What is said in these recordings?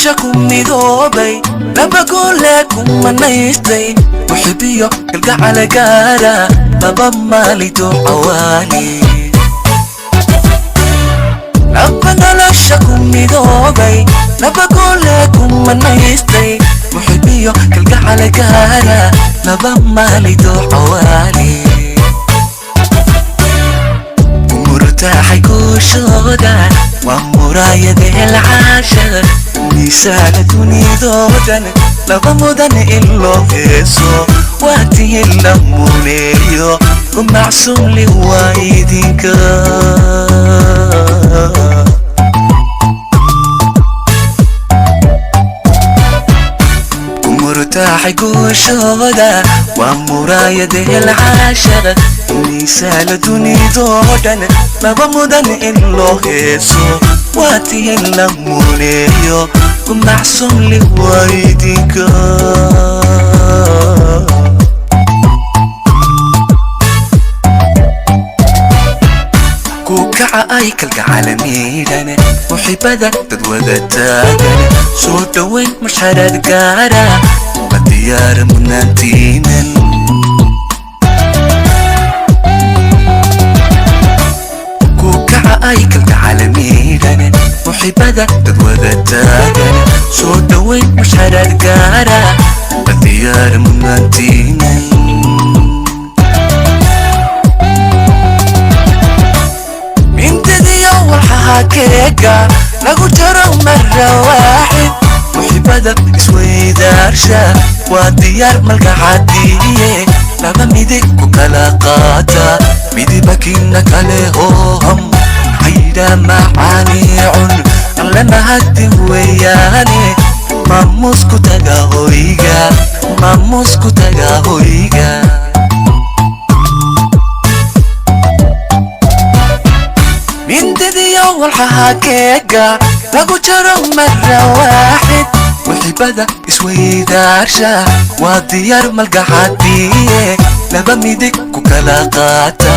Nolosha ku midoobay, laba goole ku manaystay, muxibiyo kalgacala gaara, laba maalido cawaani. Laba nolosha ku midoobay, laba goole ku manaystay, muxibiyo kalgacala gaara, laba maalido cawaani. Murtaaxay guushooda waa muraayadeel caashaq, miisaana dunidoodan laba mudan in loo heeso, waa tihin la muneeyo, kumacsuumli waa idinka. Murtaaxay guushooda waa muraayadeel caashaq, miisaana dunidoo dhan laba mudan in loo heeso, waa tihin la muneeyo, kumacsuumli waa idinka. Kukaca ay kalgacalamiidhan, muxibada dad wada taagan, soo dhoweyn masharad gaara, ma diyaara mudnaantiinan. Kukaca ay kalgacalamiidhan, muxibada dad wada taagan, soo dhoweyn masharad gaara, ma diyaara mudnaantiinan. Mintadiyo walxaha keega lagu jaro mara waaxid, muxibada isweydaarsha waa diyaar malkacadiye, laba midig ku kala qaata, midibakina kale hooham hayda macaaniicun alle mahadi weeyaane, maamuus ku taga hoyga, maamuus ku taga hoyga. Mindadiyo walxaha keega lagu jaro mara waaxid, muxibada isweydaarsha waa diyaar malgaxadiye, laba midig ku kala qaata,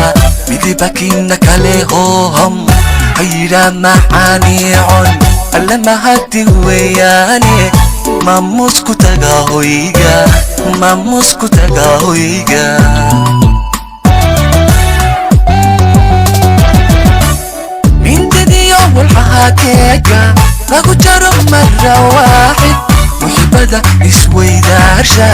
midibakina kale hooham hayidha macaaniicon alle mahadi weeyaane, maamuus ku taga hoyga, maamuus ku taga hoyga. Mindadiyo walxaha keega lagu jaro mara waaxid, muxibada isweydaarsha.